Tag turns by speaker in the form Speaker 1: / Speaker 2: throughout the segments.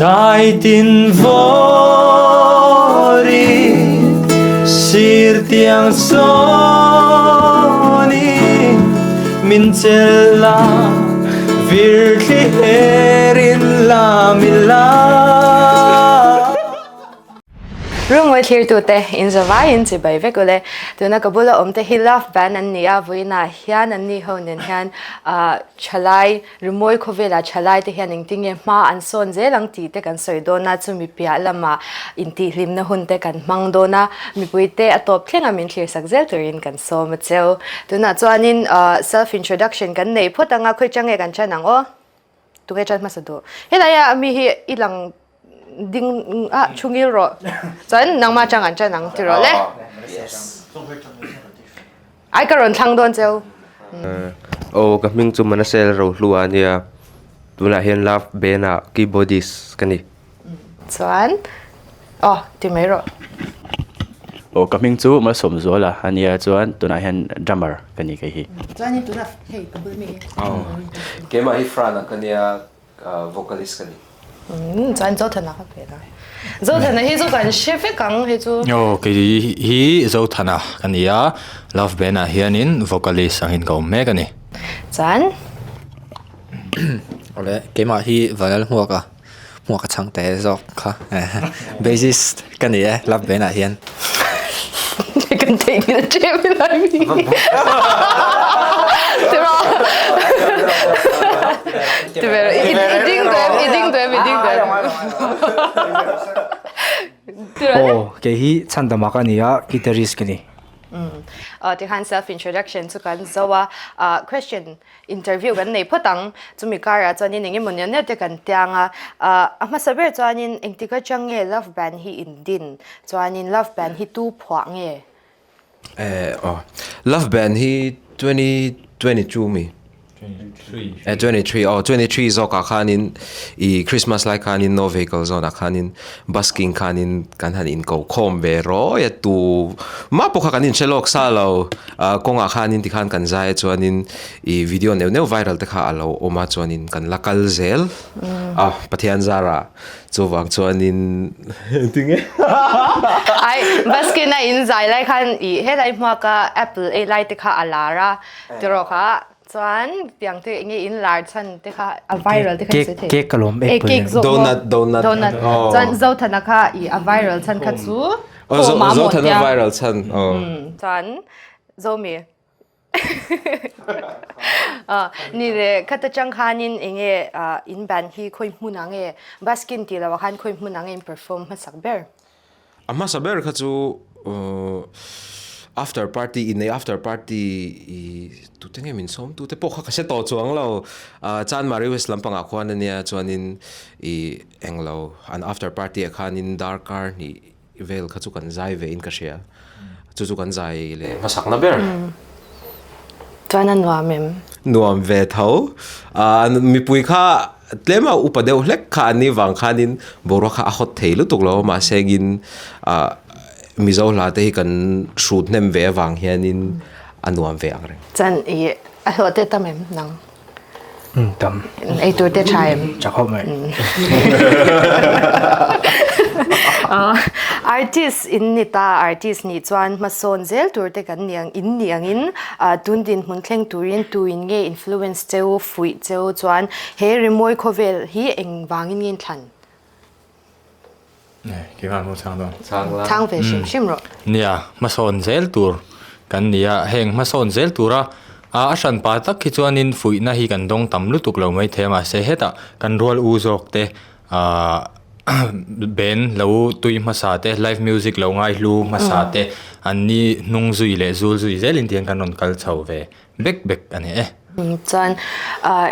Speaker 1: Zaitin vawri sir tiang sawni min chelh la virthli herin la mi la.
Speaker 2: Rungawi thlirtute in zavaiin chibai vek ule. Tuna ka bula awmte hi Love Band an ni a, vawiinah hian an ni ho nen hian thalai Rimawi khawvela thalaite hian engtinge hma an sawn zel ang tih te kan sawi dawn a, chumi piah lamah intihhlimna hun te kan hmang dawn a, mipuite a tawp thleng a min thlirsak zel turin kan sawm a cheu. Tunah chuanin self introduction kan nei phawt ang a, khawi chang nge kan chan ang aw? Tunge chan hmasa duh? Helai a mi hi i lang ding a chhungil rawh. Chuan nangmah chang an chan ang ti rawh le. Ai ka rawn thlang dawn cheu.
Speaker 3: Aw ka hming chu Manasel Rohlua a nia, tunah hian Love Band ah keyboardist ka ni.
Speaker 2: Chuan aw ti mai rawh.
Speaker 4: Aw ka hming chu Malsawmzuala a nia chuan tunah hian drummer ka ni kei hi.
Speaker 2: Chuan in tunah hei ka bul mi hi.
Speaker 3: Aw keimah hi Fran ah ka nia vocalist ka ni.
Speaker 2: Umm chuan Zothana ka pe la. Zothana hi chu kan hre vek ang hei chu.
Speaker 1: Aw kei hi Zothana ka ni a, Love Band ah hianin vocalist angin ka awm mek a ni.
Speaker 2: Chuan.
Speaker 5: Awle keimah hi Vanlal Hmuaka, Hmuaka chhangte zawk kha bassist ka ni e Love Band ah hian.
Speaker 2: Kan theihnghilh ṭep lai mi. Tiraw? Tiber, i ding duh em? I ding duh em? I ding duh em? Tiraw?
Speaker 6: Aw, kei hi Chhandama ka ni a, guitarist ka ni.
Speaker 2: Tikhan self introduction chu kan zo a, question Interview kan nei phawt ang. Chumi karah chuanin eng emaw neuh neuh te kan tiang a. A hmasa ber chuanin engtik atang nge Love Band hi in din? Chuanin Love Band hi tu phuah nge?
Speaker 3: Eh aw Love Band hi 2022 mi? Eh 23 aw 23 zawkah khanin i Christmas lai khanin No Vehicle zone ah khanin Busking khanin kan han inko khawm ve rawi a tu mah pawh kha kan inhre lawk sa lo. Ah kawngah khanin tikhan kan zai a chuanin ih video neuh neuh viral te kha a lo awm a chuanin kan la kal zel a Pathian zarah chuvang chuanin engtinge
Speaker 2: Ai busking a in zai lai khan ih helai hmuaka apple ei lai te kha a lar a tiraw kha chuan tiang te enge in lar chhan te kha a viral te kha
Speaker 6: Cake cake ka lawm
Speaker 2: apple cake zawk
Speaker 3: donut donut
Speaker 2: donut chuan Zothana kha ih a viral chhan kha chu
Speaker 3: Zothana viral chhan
Speaker 2: chuan Zomi Ni le khata chang khanin enge in band hi khawi hmun ah nge Baskin tih loh ah khan khawi hmun ah nge in perform hmasak ber?
Speaker 3: A hmasa ber kha chu after party innei after party i tute nge min sawm tute pawh kha ka hre tawh chuang lo Chanmari West lampangah khuan ania chuanin i englo an after party ah khanin darkar hnih vel kha chu kan zai ve in ka hria chu chu kan zai leh hmasakna ber.
Speaker 2: Chuan a nuam em?
Speaker 3: Nuam ve tho. Mipui kha tlem a upa deuh hlek kha an nih vang khanin boruak kha a hawt thei lutuk lo a mahse engin Mizo hla te hi kan hrut hnem ve avang hianin a nuam ve ang reng.
Speaker 2: Chuan i a hlawh te tam em nang?
Speaker 6: Tam.
Speaker 2: Ei tur te tha em?
Speaker 6: Tha khawp mai.
Speaker 2: Artist in ni ta, artist nih chuan hmasawn zel tur te kan ni ang, in ni angin tun dinhmun thleng turin tu in nge influence cheu, fuih cheu chuan he rimawi khawvel hi engvangin nge in thlan?
Speaker 1: Keimah hmu chhang dawn.
Speaker 3: Chhang la.
Speaker 2: Chhang ve hrim hrim rawh.
Speaker 1: Nia, hmasawn zel tur kan ni a, heng hmasawn zel tura a hran pa tak hi chuanin fuihna hi kan dawng tam lutuk lo mai thei a, mahse hetah kan rual u zawk te ahh band lo tui hmasa te, live music lo ngaihlu hmasa te an ni hnung zui leh zul zui zelin tihian kan rawn kal chho ve bek bek a ni e.
Speaker 2: Chuan ahh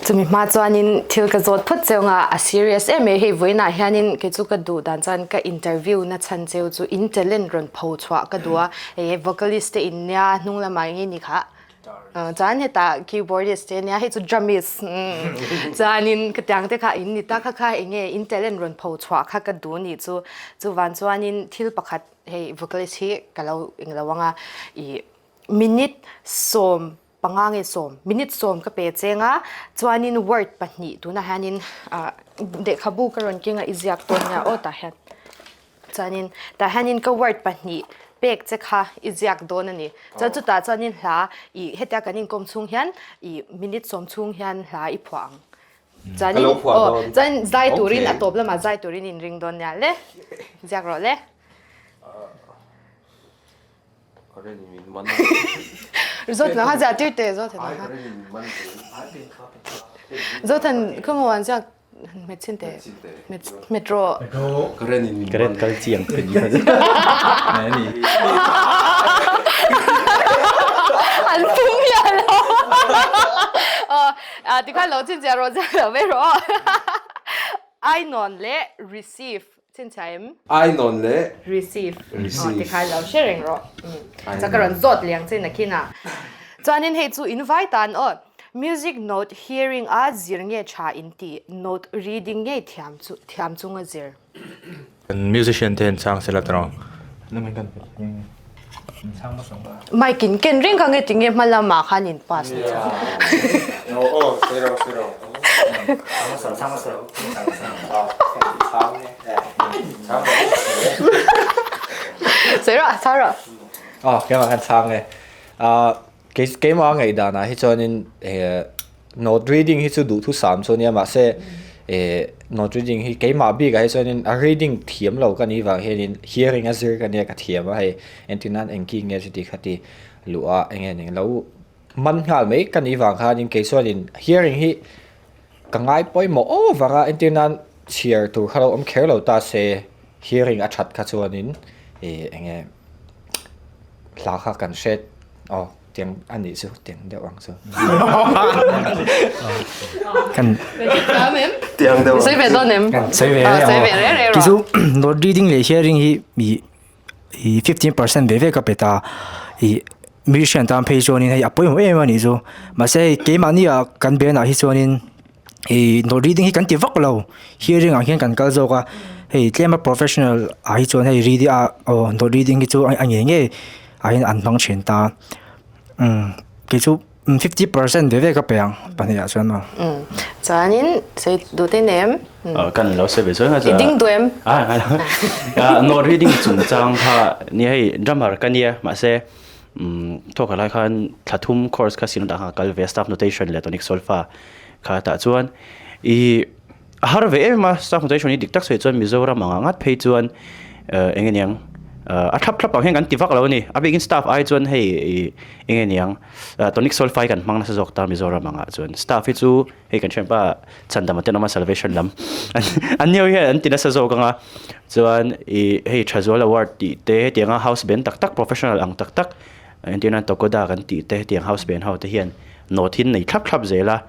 Speaker 2: Chumi hma chuanin thil ka zawt phawt cheu nga, a serious em mai hei vawiinah hianin kei chu ka duh dan chuan ka interview na chhan cheu chu in talent rawn pho chhuah ka duh a, hei vocalist te in nia hnung lamah eng nge ni kha chuan hetah keyboardist te nia hei chu drummist chuanin khatiang te kha in ni ta kha kha eng nge in talent rawn pho chhuah kha ka duh nih chu chuvan chuanin thil pakhat hei vocalist hi ka lo englo anga ih minute sawm. panga nge sawm minute sawm ka pe cheng a chuanin word pahnih tunah hianin ah lehkhabu ka rawn keng a i ziak tawn nia aw tah hian chuanin tah hianin ka word pahnih pek che kha i ziak dawn a ni chuan chutah chuanin hla ih hetia kan inkawm chhung hian ih minute sawm chhung hian hla i phuah ang chuanin aw chuan zai turin a tawp lamah zai turin inring dawn nia le ziak rawh le. Zothan kha ziah tir teh Zothan kha. Zothan khaw an ziak hmet chin teh hmet hmet rawh.
Speaker 4: Karen kal chiang thei
Speaker 2: An pum hian lo. Aw tikhan lo chhinchhiah rawh ziak lo vek rawh. Ainawn leh receive Chhinchhiah em?
Speaker 3: Ai nawn leh.
Speaker 2: Receive. Receive. Aw tikhan lo hre reng rawh. Chuan ka rawn zawt liang che nakin ah. Chuanin hei chu in vai tan aw. Music note hearing a zir nge tha in ti note reading ngei thiam chu thiam chunga zir.
Speaker 1: Kan musician te an chang sela tawng.
Speaker 2: Mic in ken reng kha nge tinge hma lamah khan in pass ni chuan. Sawi rawh, chhang rawh.
Speaker 5: Aw, keimah khan chhang e. Ah, kei keimah ngaihdanah hi chuanin eh Note reading hi chu duhthusam chu a nia mahse eh note reading hi keimah bikah hi chuanin a reading thiam lo ka nih vang hianin hearing a zir ka nia ka thiam a hei entir nan eng ki nge chuti kha ti luh a eng nge eng lo man nghal mai ka nih vang khanin kei chuanin hearing hi ka ngai pawimawh aw vang a entir nan chhiar tur kha lo awm kher lo ta se hearing a that kha chuanin eh eng nge hla kha kan hre aw. Tiang a nih chu tiang deuh ang chu.
Speaker 6: Kan
Speaker 3: Tiang deuh.
Speaker 2: Sawi ve dawn em?
Speaker 6: Sawi ve reng.
Speaker 2: Sawi ve reng reng.
Speaker 6: Ki chu note reading leh hearing hi mi i 15% ve ve ka pe ta. I musician tan phei chuanin hei a pawimawh em a nih chu. Mahse hei keimahni ah kan band ah hi chuanin i note reading hi kan ti vak lo. Hearing ah hian kan kal zawk a. Hei tlema professional ah hi chuan hei reading ah aw note reading hi chu a ngei ngei. ah hian an hmang thin ta umm kei chu 50% ve ve ka pe ang pahnih ah chuan maw.
Speaker 2: Umm chuanin sawi duh te nem.
Speaker 4: Kan lo sawi ve chuan
Speaker 2: I ding duh em?
Speaker 4: A note reading chungchang kha nia hei drummer ka nia mahse umm thawk lai khan thla thum course kha sinawt ah khan ka kal ve a staff notation leh tonic solfa kha tah chuan i A har ve em a, staff notation hi dik tak sawi chuan Mizoram anga ngat phei chuan eng nge niang a thlap thlap ang hian kan ti vak lo a ni. A bikin staff ai chuan hei eng nge niang tonic solfai kan hmang nasa zawk ta Mizoram angah chuan. Staff hi chu hei kan thianpa Chhandama te an awm a Salvation lam an ni ho hian an ti nasa zawk ang a. Chuan ih hei Thazual Award tih te hetianga house band tak tak professional ang tak tak entirnan Tokoda kan tih te hetiang house band ho te hian note hi an nei thlap thlap zel a.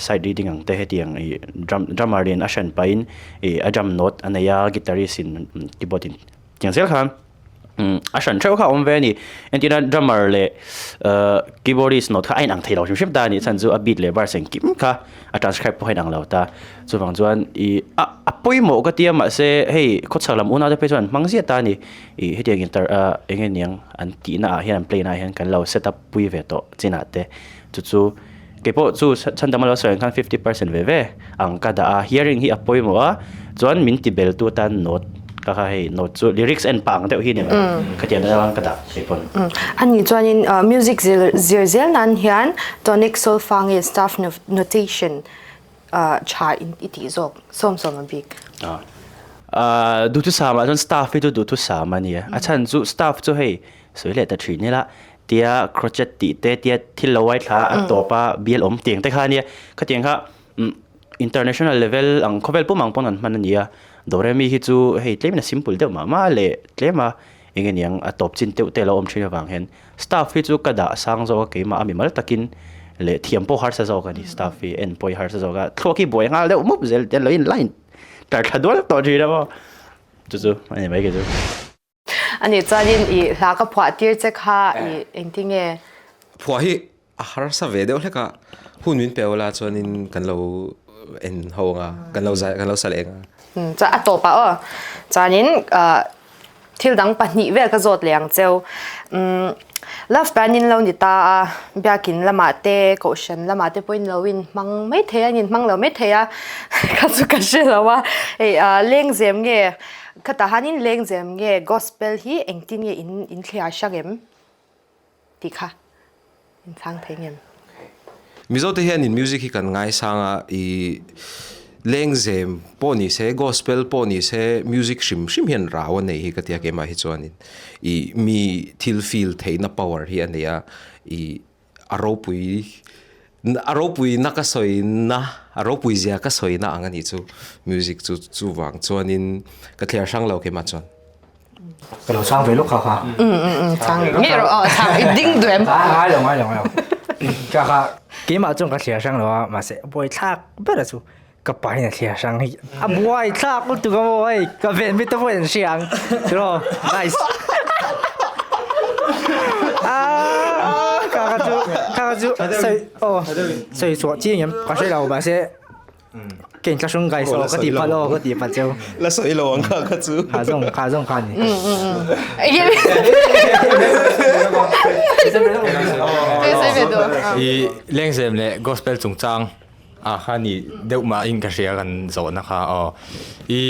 Speaker 4: Side reading ang te hetiang ih drum drummer in a hran pahin ih a drum note a nei a guitarist in keyboard in tiang zel khan a hran theuh kha a awm ve a ni entirna drummer leh ahh keyboardist note kha a inang thei lo hrim hrim ta a nih chhan chu a beat leh verse engkim kha a transcribe pawh a inang lo ta chuvang chuan ih a a pawimawh ka tia mahse hei khawchhak lam unau te phei chuan an hmang ziah ta a ni ih hetiang inter ah eng nge niang an tihna ah hian an play na ah hian kan lo set up pui ve tawh chinah te chu chu. Keipawh chu chhandam a lo sawi ang khan 50% ve ve ang ka dah a, hearing hi a pawimawh a, chuan min ti bel tu atan note ka kha hei note chu lyrics en pah ang deuh hi ni mai khatiang deuh ang ka dah keipawh.
Speaker 2: A nih chuanin music zir zir zel nan hian tonic solfa nge staff notation tha in i tih zawk sawm sawm a bik.
Speaker 4: Duhthusam ah chuan staff hi chu duhthusam a nia, a chhan chu staff chu hei sawi leh ta thin ila tia crochet tih te tia thil lo uai thla a tawp a bial awm tiang te kha ania khatiang kha international level ang khawvel pum ang pawn an hman ania Doremi hi chu hei tlem in a simple deuh mah mah leh tlem a eng nge niang a tawp chin deuh te a lo awm thin avang hian staff hi chu ka dah sang zawk a keimah a mimal takin leh thiam pawh harsa zawk a ni staff hi en pawh hi harsa zawk a thluak hi buai nghal deuh mup zel te lo in line tar thla dual tawh thin a maw chu chu a ni mai kei chu.
Speaker 2: Ani chuanin i hla ka phuah tir che kha i engtin nge?
Speaker 3: Phuah hi a harsa ve deuh hlek a, hun min pe ula chuanin kan lo en ho ang a, kan lo zai kan lo sa leh ang a.
Speaker 2: Chuan a tawp ah aw, chuanin. Thil dang pahnih vel ka zawt leh ang cheu. Umm Love band in lo ni ta a, biakin lamah te, kohhran lamah te pawhin lo in hmang mai thei a, in inhmang lo mai thei a, kha chu ka hre lo a. Hei ah lengzem nge khatah hianin lengzem nge gospel hi engtin nge in inthliar hrang em tih kha in chhang thei ngem.
Speaker 3: Mizote hianin music hi kan ngaisang a, i lengzem pawh ni se, gospel pawh ni se, music hrim hrim hian rau a nei hi ka tia keimah hi chuanin i mi thil feel theihna power hi a nei a, i a ropui a ropui na ka sawi na a ropui zia ka sawi na ang a nih chu music chu chuvang chuanin ka thliar hrang lo keimah chuan.
Speaker 6: Ka lo chhang ve lawk kha kha.
Speaker 2: Chhang nge rawh aw chhang i ding duh em?
Speaker 6: Ngai lo ngai lo ngai lo. Ka kha keimah chuan ka thliar hrang lo a mahse buai thlak ber a chu ka pa hian a thliar hrang hi a buai thlak lutuk a maw hei ka ven mi te pawh in an hria ang tiraw nice. Ka kha chu ka kha chu sawi aw sawi chhuah chi ang em ka hre lo mahse Ke in thlahrung guys aw ka ti pal aw ka ti pal cheu.
Speaker 3: La sawi lo ang kha kha chu.
Speaker 6: Kha zawng kha zawng kha ni.
Speaker 1: I lengzem leh gospel chungchang a kha ni deuh mah in ka hria kan zawhna kha aw. I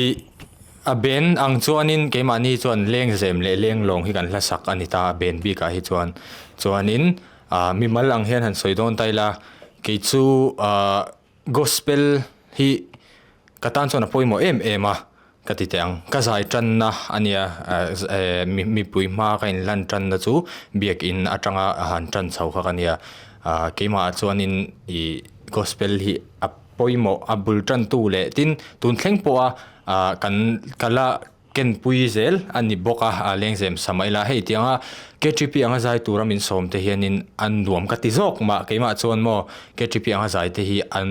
Speaker 1: a ben ang chuanin keimahni chuan lengzem leh lenglawng hi kan hla sak a ni ta a ben bikah hi chuan. Chuanin ah mimal ang hian han sawi dawn ta ila kei chu ah Gospel hi ka tan chuan a pawimawh em em a ka ti teh ang. Ka zai tanna a nia mipui hma ka inlan tanna chu biakin atanga a han tan chho kha ka nia. Keimah ah chuanin ih gospel hi a pawimawh a bul tantu leh tin tun thleng pawha kan ka la Kenpui zel a ni bawk a, a lengzem sa mai la. Hei tianga KTP anga zai tura min sawm te hianin an nuam ka ti zawk mah keimah chuan maw KTP anga zai te hi an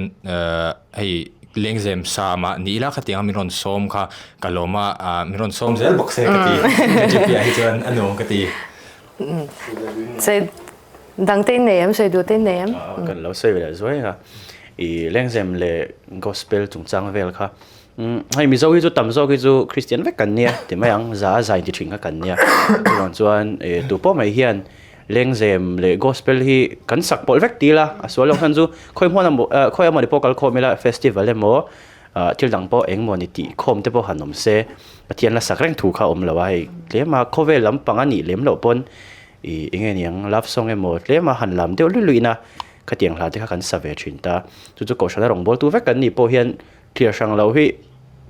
Speaker 1: hei lengzem sa mah ni ila khatianga min rawn sawm kha ka lawm a, min rawn sawm zel bawk se ka ti. KTP ah hi chuan a nuam ka ti.
Speaker 2: Sawi dang te in nei em? Sawi duh te in nei em?
Speaker 4: Kan lo sawi leh zuai a, i lengzem leh gospel chungchang vel kha Hei Mizo hi chu tam zawk hi chu Christian vek kan nia ti mai ang, za a zai ti thin kha kan nia. Chuvang chuan eh tu pawh mai hian lengzem leh gospel hi kan sak pawlh vek ti ila a sual loh khan chu khawi hmuan emaw eh khawi emaw ni pawh kal khawm ila festival emaw ah thil dang pawh eng emaw ni tih khawm te pawh han awm se Pathian la sak reng thu kha a awm lo a hei tlem a khawvel lampang a nih lem loh pawn ih eng nge niang love song emaw tlem a han lam deuh luih luih in a khatiang hla te kha kan sa ve thin ta chu chu kohhran a rawngbawltu vek kan nih pawh hian Thlir hrang lo hi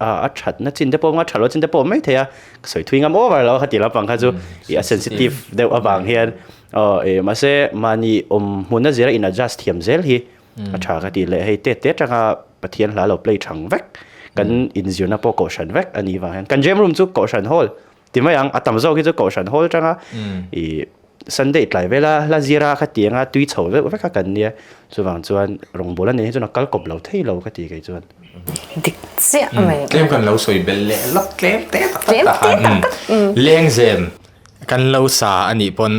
Speaker 4: a thatna chin te pawh a tha lo chin te pawh a awm mai thei a, ka sawi thui ngam over lo a khati lampang kha chu ih a sensitive deuh avang hian aw ih mahse mahni awm hmun a zira in adjust thiam zel hi a tha ka tih leh hei tet te atanga Pathian hla lo play thang vek kan inzirna pawh kohhran vek a nih vang hian kan jam room chu kohhran hall Ti mai ang, a tam zawk hi chu Kohhran hall atanga ih Sunday tlai vela hla zira kha ti anga tui chho vek vek a kan nia, chuvang chuan rawngbâwl a nen hi chuan a kal kawp lo thei lo ka ti kei chuan.
Speaker 2: Dik chiah mai.
Speaker 1: Tlem kan lo sawi belh leh lawk tlem te tak tak tak han lengzem kan lo sa a nih pawn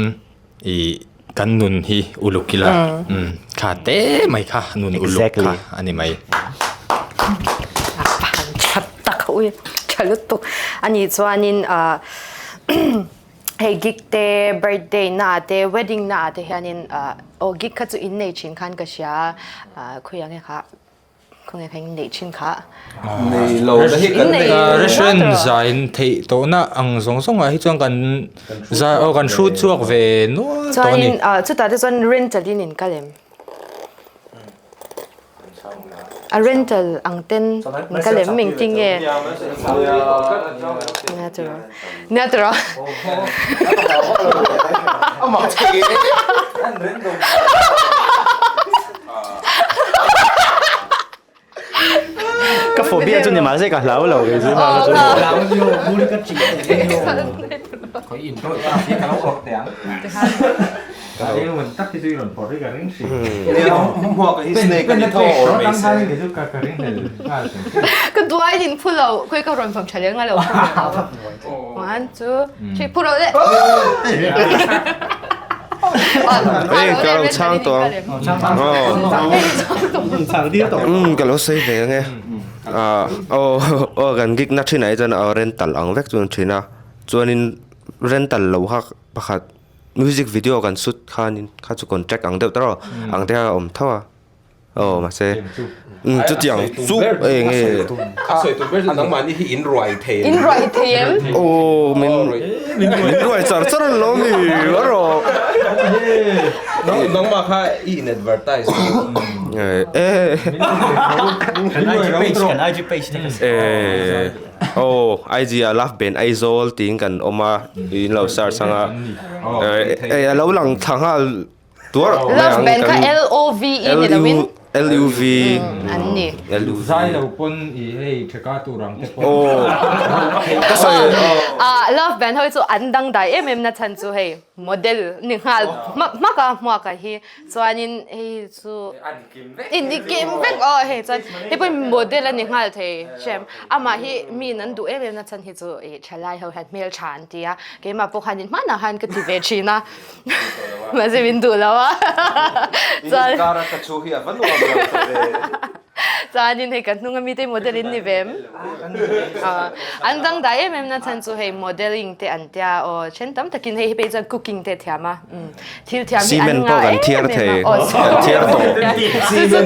Speaker 1: ih kan nun hi uluk ila kha te mai kha nun uluk kha a ni mai.
Speaker 2: A han tha tak a ui tha lutuk a nih chuanin ah hei gig te birthday na ah te wedding na ah te hianin ah aw gig kha chu in nei thin khan ka hria a khawiah nge kha Khawnge kha in neih thin kha?
Speaker 3: Nei lo na hi kan nei.
Speaker 1: Restaurant zain theih tawhna ang zawng zawng ah hi chuan kan zai aw kan hrut chhuak ve nual tawh a ni.
Speaker 2: Chuanin chutah te chuan rental in in kal em? A rental ang ten in kal em engtin nge? Nia tiraw. Nia tiraw.
Speaker 4: Ka phobia chu ni mahse ka hlau lo kei chu hma chu.
Speaker 2: Ka duai din phu lo khawi ka rawn fam tha leh ngai lo One two three phu lo le.
Speaker 3: Ê, ka lo chhang tawh ang. Umm ka lo sawi ve ang e. Ah aw aw kan gig na thin ah hi chuan a rental ang vek chu an thin a.
Speaker 7: Chuanin rental loh kha pakhat music video kan shoot khanin kha chu contract ang deuh tawh ang te kha a awm tho a. Aw mahse chutiang chu eng nge
Speaker 3: a sawi tum ber chu nangmahni hi in ruai thei
Speaker 2: in ruai thei em
Speaker 7: aw min min ruai char char an lo mi rawh
Speaker 3: nangmah kha i in advertise
Speaker 7: e
Speaker 4: kan IG page kan IG page te
Speaker 7: e aw IG a love band Aizawl tiin kan awm a in lo search anga e a lo lang thla nghal Tuar
Speaker 2: Love band kha L O V E ni lo in
Speaker 7: L U V
Speaker 2: an ni.
Speaker 7: L U V
Speaker 1: Zai lo pawn i hei theka tur ang te pawh.
Speaker 7: Aw ka sawi
Speaker 2: Ah love band ho hi chu an dangdai em em na chhan chu hei model ni nghal hmak hmak a hmuaka hi chuanin hei chu in ni kim vek aw hei chuan hei pawh model a ni nghal thei hrem amah hi mi in an duh em em na chhan hi chu i thalai ho hian hmeltha an ti a keimah pawh khan in hmanah khan ka ti ve thin a. Mahse min duh lo a.
Speaker 3: Chuan kar a ka chu hi a va nuam lo ta ve.
Speaker 2: Chuanin hei kan hnung ami te model in ni ve em? An dang dai em em na chhan chu hei modeling te an tia aw then tam takin hei hi pei chuan cooking te thiam a. Thil thiam hi an ngah em em a.
Speaker 7: Kan thiar tawh.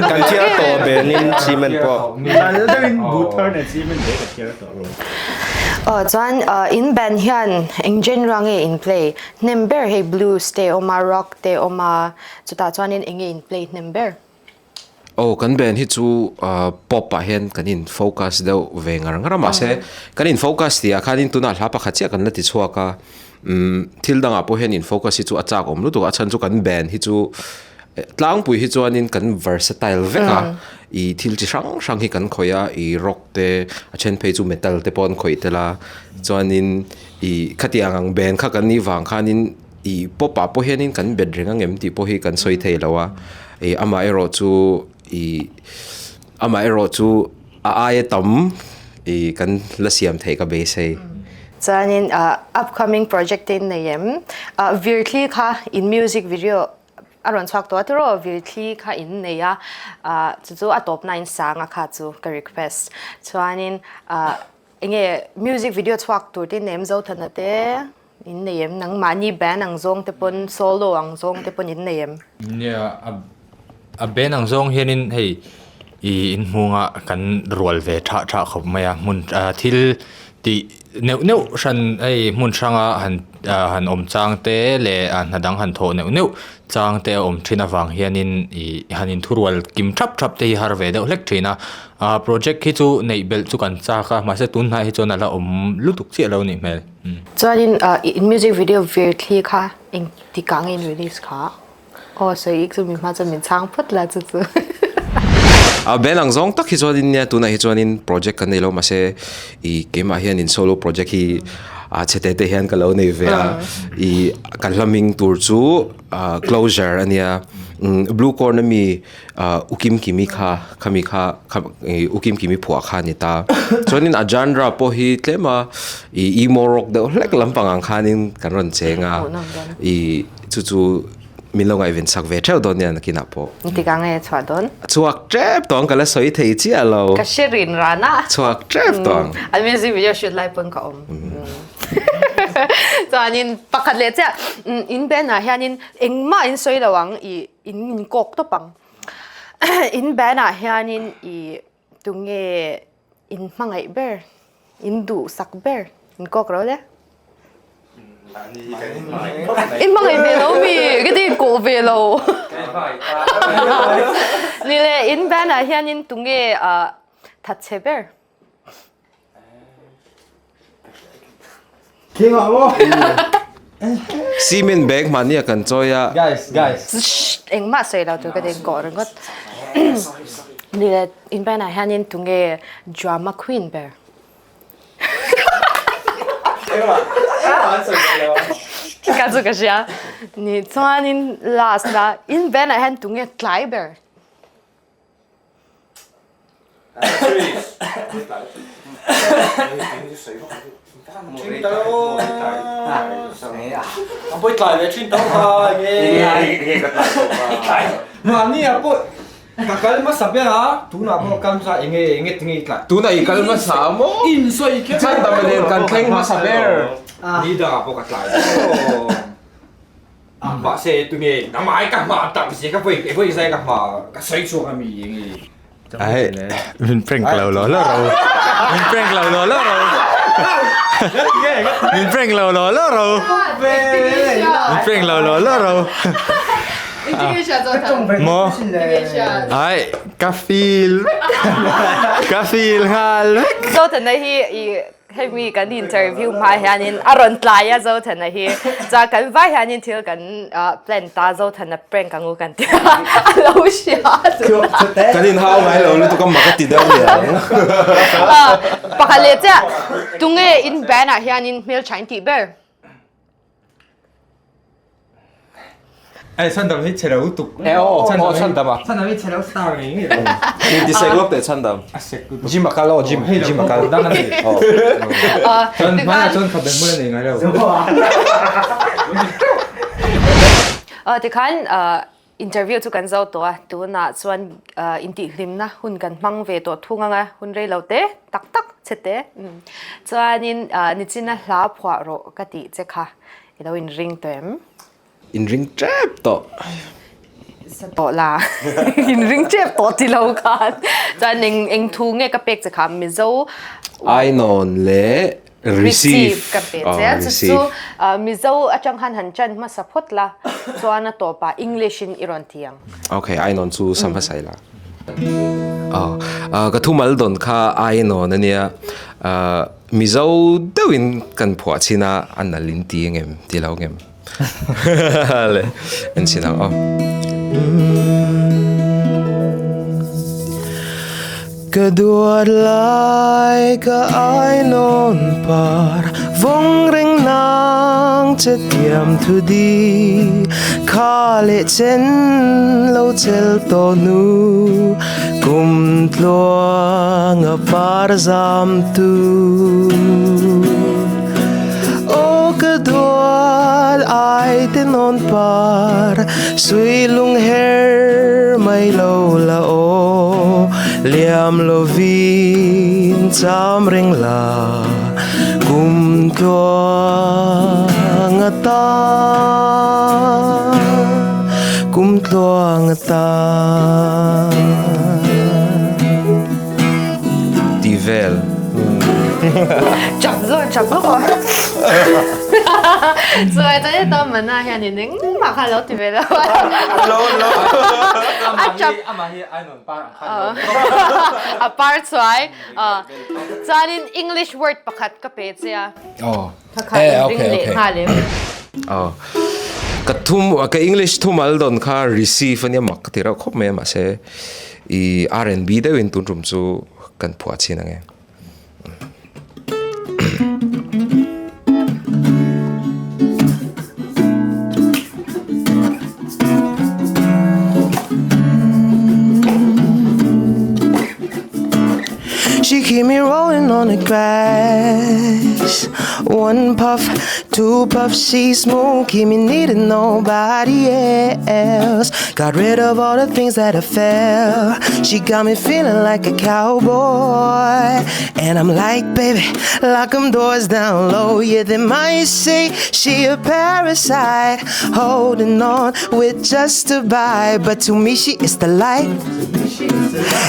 Speaker 7: Kan thiar tawh benin cement pawh.
Speaker 4: Lal deuhin buh thar nen cement ve ka thiar tawh.
Speaker 2: Aw chuan in band hian eng genre nge in play? Hnem ber hei blues te awm a, rock te awm a, chutah chuanin eng nge in play hnem ber?
Speaker 3: Aw kan band hi chu pop ah hian kan in focus deuh ve ngar ngar a mahse kan in focus tih ah khanin tunah hla pakhat chiah kan la ti chhuak a thil dangah pawh hian in focus hi chu a chak awm lutuk a a chhan chu kan band hi chu Tlangpui hi chuanin kan versatile vek a, i thil chi hrang hrang hi kan khawih a, i rock te a then phei chu metal te pawh an khawih tel a, chuanin i khatiang ang band kha kan nih vang khanin i pop ah pawh hianin kan bet reng ang em tih pawh hi kan sawi thei lo a, i amaherawh chu i amaherawh chu a aia tam i kan la siam theih ka beisei.
Speaker 2: Chuanin upcoming project te in nei em? Virthli kha in music video A rawn chhuak tawh a tiraw Virthli kha in nei a, chu chu a tawpna in sang a kha chu ka request. Chuanin enge music video chhuak tur te in nei em Zothana te in nei em nangmahni band ang zawng te pawn solo ang zawng te pawn in nei em?
Speaker 1: Nia a band ang zawng hianin hei i inhmunga kan rual ve thah thah khawp mai a hmun thil tih neuh neuh hran hei hmun hranga han han awm chang te leh hna dang han thawh neuh neuh chang te a awm thin avang hianin ih han inthurual kim thap thap te hi har ve deuh hlek thin a ah project hi chu neih belh chu kan chak a mahse tun hnai hi chuan a la awm lutuk chiah lo a nih hmel.
Speaker 2: Chuanin in music video vir thli kha engtikah nge in release kha? Aw sawi ik chu mi hma chuan min chhang phawt la chu chu.
Speaker 3: A ben ang zawng tak hi chuanin nia tunah hi chuanin project kan nei lo mahse i keimah hianin solo project hi a chhe te te hian ka lo nei ve a i kan hla hming tur chu closure a nia blue corn ami ukim kimi kha khami kha ukim kimi phuah kha a ni ta chuanin a genre pawh hi tlem a i emo rock deuh hlek lampang ang khanin kan rawn cheng a i Chu chu min lo ngaihven sak ve theuh dawn nia nakinah pawh.
Speaker 2: Engtikah nge a chhuah dawn?
Speaker 3: A chhuak tep tawh ang ka la sawi thei chiah lo.
Speaker 2: Ka hre rin ran a.
Speaker 3: Chhuak tep tawh ang.
Speaker 2: An music video shoot lai pawn ka awm. Chuanin pakhat leh chiah in band ah hianin engmah in sawi lo ang i in in kawk tawp ang. In band ah hianin i tunge In hmangaih ber, in duhsak ber, in kawk ro le. In hmangaih ve lo mi, ka ti kawh ve lo. Ni le, in band ah hian in tunge thatchhe ber.
Speaker 3: Cement bag mahni a kan chawi a.
Speaker 5: Guys, guys.
Speaker 2: Shh, engmah sawi lo tur ka ti kawh ringawt. Ni le, in banah hianin tunge drama queen ber? Ka chu ka hria. Ni chuanin last na in banah hian tunge tlai ber?
Speaker 3: Tuna i kal hmasa maw? Chhandam nen kan thleng hmasa ber.
Speaker 5: Ni dangah pawh ka tlai tawh. Mahse tunge namai ka hma tak zia ka vawi vawi zai ka hma ka sawi chhuak a mi eng i.
Speaker 1: Ai min prank lo lo lo ro. Min prank lo lo lo ro. Min prank lo lo lo ro. Min prank lo lo lo ro. Maw? Ai ka feel vek. Ka feel nghal vek.
Speaker 2: Zothana hi i hemi kan interview hma hianin a rawn tlai a Zothana hi. Chuan kan vai hianin thil kan plan ta Zothana prank angu kan ti a a lo hria
Speaker 3: Kan inhau ngai lo lutuk a mak a ti deuh niang.
Speaker 2: Pakhat leh chiah tunge in band ah hianin hmeltha in tih ber?
Speaker 1: Ai chhandam hi chhelo lutuk.
Speaker 5: E aw aw chhandam a.
Speaker 1: Chhandam hi chhelo star ngei ngei.
Speaker 3: In ti sek lawk teh chhandam.
Speaker 1: A sek lutuk.
Speaker 5: Gym a kal aw gym gym a kal.
Speaker 1: Dang a nei. Chuan hmanah chuan khabe hmul a nei ngai lo.
Speaker 2: Tikhan Interview chu kan zo tawh a, tunah chuan intihhlimna hun kan hmang ve tawh thung ang a, hun rei lo te tak tak che te. Chuanin nichina hla phuah rawh ka tih che kha i lo inring tawh em?
Speaker 3: Inring tep tawh.
Speaker 2: Sa tawh la, inring tep tawh ti lo khan. Chuan eng eng thu nge ka pek che kha Mizo.
Speaker 3: Ainawn leh
Speaker 2: Receive ka pe che a, chu chu Mizo atang khan han chan hmasa phawt la, chuan a tawpah English in i rawn ti ang.
Speaker 3: Ok, ainawn chu sam hmasa ila. Aw, ka thumal dawn kha ainawn a nia, Mizo deuhin kan phuah chin a, a nal in ti engem ti lo ngem. Le, en chin ang aw.
Speaker 7: Ka duat lai ka ainawn par vawng reng nang che tiam thu di kha leh chen lo chel tawh hnu kum tluang a par zam tu Aw ka duat ai te nawn par Sui lung her mai lo la aw Liam lovin cham reng la Kum tluang atan Kum tluang atan
Speaker 3: Ti vel.
Speaker 2: Chak zawk chak zawk aw. Chuai chuan heta mana hian in engmah kha a lo ti ve lo a.
Speaker 1: Lo lo.
Speaker 2: A chak.
Speaker 1: Amah hi a rawn par ang khan lo.
Speaker 2: A par chuai. Chuanin English word pakhat ka pe che a.
Speaker 3: Aw.
Speaker 2: Kha kha in ring leh nghal em.
Speaker 3: Aw. Ka thum ka English thumal dawn kha receive ania mak ka ti reuh khawp mai a mahse i R&B deuhin tun tum chu kan phuah chin ang e.
Speaker 7: She keep me rolling on the grass One puff, two puff, she smoking me needing nobody else Got rid of all the things that I felt She got me feeling like a cowboy And I'm like, baby, lock 'em doors down low Yeah, they might say she a parasite Holding on with just a bite But to me she is the light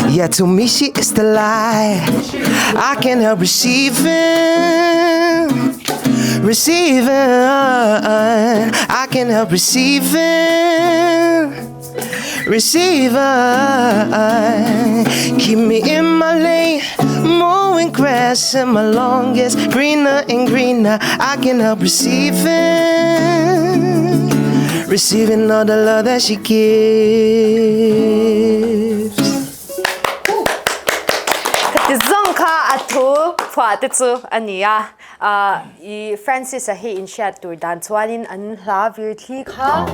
Speaker 7: Yeah, to me she is the light I can't help receiving Receiving I can't help receiving Receiving Keep me in my lane Mowing grass in my lawn gets greener and greener I can't help receiving Receiving all the love that she gives.
Speaker 2: Khati zawng kha a thu phuah te chu a ni a, i Francis-a hi inhriat tur dan chuanin an hla vir thli kha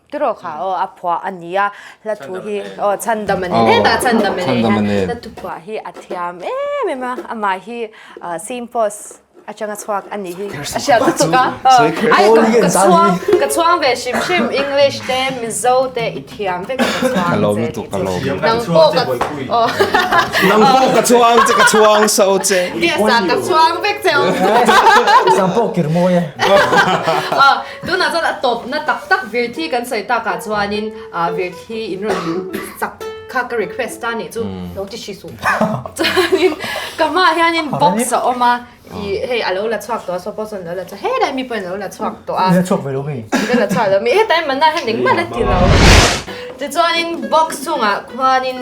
Speaker 2: tiraw kha aw a phuah a ni a, hla thu hi aw chhandam a ni hetah chhandam a ni hian hla thu phuah hi a thiam em em a, amah hi Saint Paul's. Atanga chhuak a nih hi a hriat lutuk a. Ai ka chhuang ka chhuang ve hrim hrim English te Mizo te i thiam vek a ka chhuang che tih chu. Nang pawh ka
Speaker 3: Nang pawh ka chhuang che ka chhuang so che.
Speaker 2: Biasa ka chhuang vek che awm.
Speaker 6: Sang pawh kir mawi e.
Speaker 2: Tunah chuan a tawpna tak tak Virthi kan sawi takah chuanin Virthi in rawn chak kha ka request a nih chu lo ti hri suh. Chuanin ka hmaah hianin box a awm a. I hei a lo la chhuak tawh a suppose an lo la chhuak helai mi pawhin a lo la chhuak tawh a.
Speaker 6: La chhuak ve lo mi?
Speaker 2: La chhuak lo mi hetlai manna hian engmah la ti lo. Tichuanin box chungah khuanin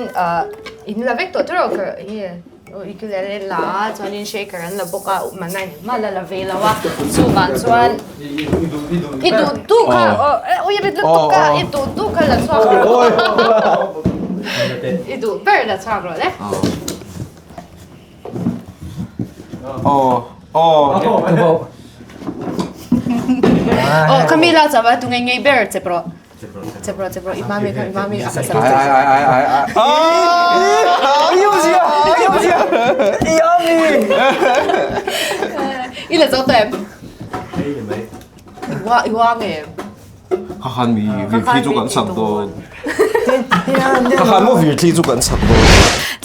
Speaker 2: in la vek tawh tiraw ka enge ukulele la a chuanin shaker an la bawk a manna in engmah la la ve lo a chuvang chuan i duh duh kha ui a rit lutuk a i duh duh kha la chhuak rawh i duh ber la chhuak rawh le. Oh, Camila chava tu ngei ngei ber che pro. Che pro che pro imami kha imami a sa.
Speaker 3: Ai ai ai ai ai.
Speaker 6: Yêu gì à? Yêu gì à? Yummy.
Speaker 2: I la zo tem. Iwa iwa nge.
Speaker 3: Kha khan mi virthli chu kan sak dawn. Kha khan maw virthli chu kan sak dawn.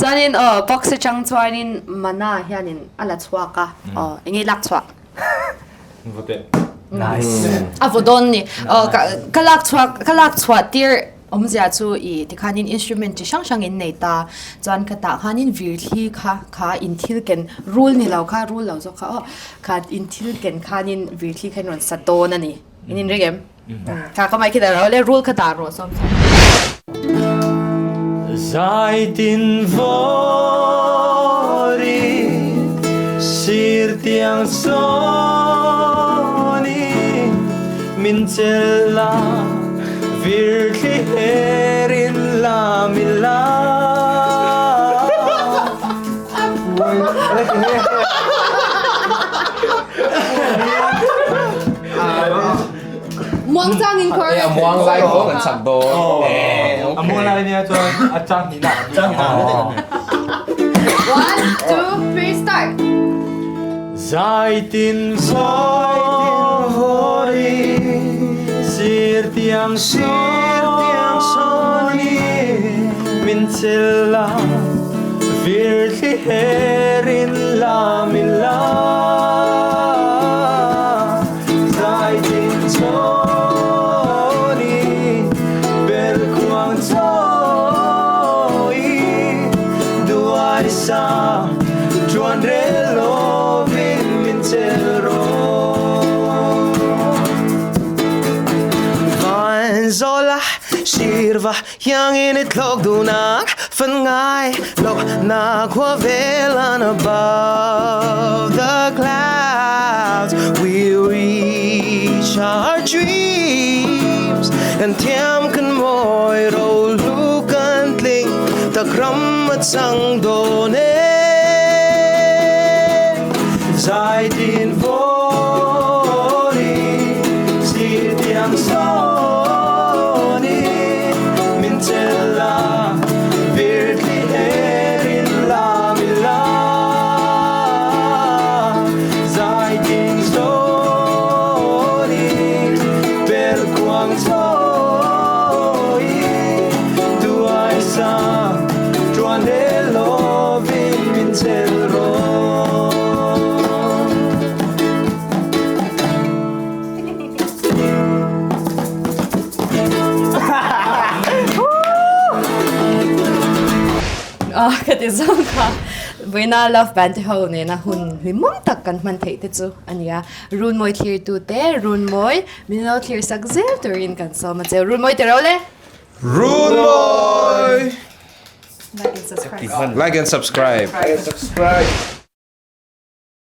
Speaker 2: Chuanin aw box atang chuanin mana hianin a la chhuak a aw enge lak chhuah.
Speaker 6: Nice.
Speaker 2: A vaw dawn ni. Aw ka ka lak chhuak ka lak chhuah tir awmzia chu i tikhanin instrument chi hrang hrang in nei ta chuan ka tah khanin virthli kha kha in thil ken rul ni lo kha rul lo zawk kha aw kha in thil ken khanin virthli kha in rawn sa dawn a ni. In in ring em? Kha ka mai khi dah rawh le rul kha dah rawh sawm sawm.
Speaker 1: Zaitin vawri sir tiang sawni min chel la virthli herin la min la.
Speaker 2: Muang chang in khor.
Speaker 3: A muang lai kho kan sak dawn.
Speaker 1: A muang lai nia chuan a chang hnih nak. Chang hnih
Speaker 2: One, two, three, start.
Speaker 1: Zaitin vawri sir tiang sawni min chel la virthli herin la min la zaitin chawni belkhuang chawi duai sa chuan rel lovin min chel rawh.
Speaker 7: Vanzawla sirva iangin i tlawk duhnak fan ngai lohnak khua velan above the clouds we reach our dreams kan thiam kan mawi rohlu kan tling tak ram a chang dawn e
Speaker 1: Zaitin vawri sir tiang sawni min chel la virthli herin la min la Zaitin sawni belkhuang chawi duai sa chuan he lovin min chel rawh.
Speaker 2: Ah, ka ti zawng kha. Vawiina Love Band te ho nena hun hlimawm tak kan hman theih te chu a nia. Runmawi thlirtu te, Runmawi min lo thlir sak zel turin kan sawm a che. Runmawi ti ro le!
Speaker 3: Runmawi!
Speaker 2: Like and subscribe.
Speaker 3: Like and subscribe.
Speaker 8: Like and subscribe.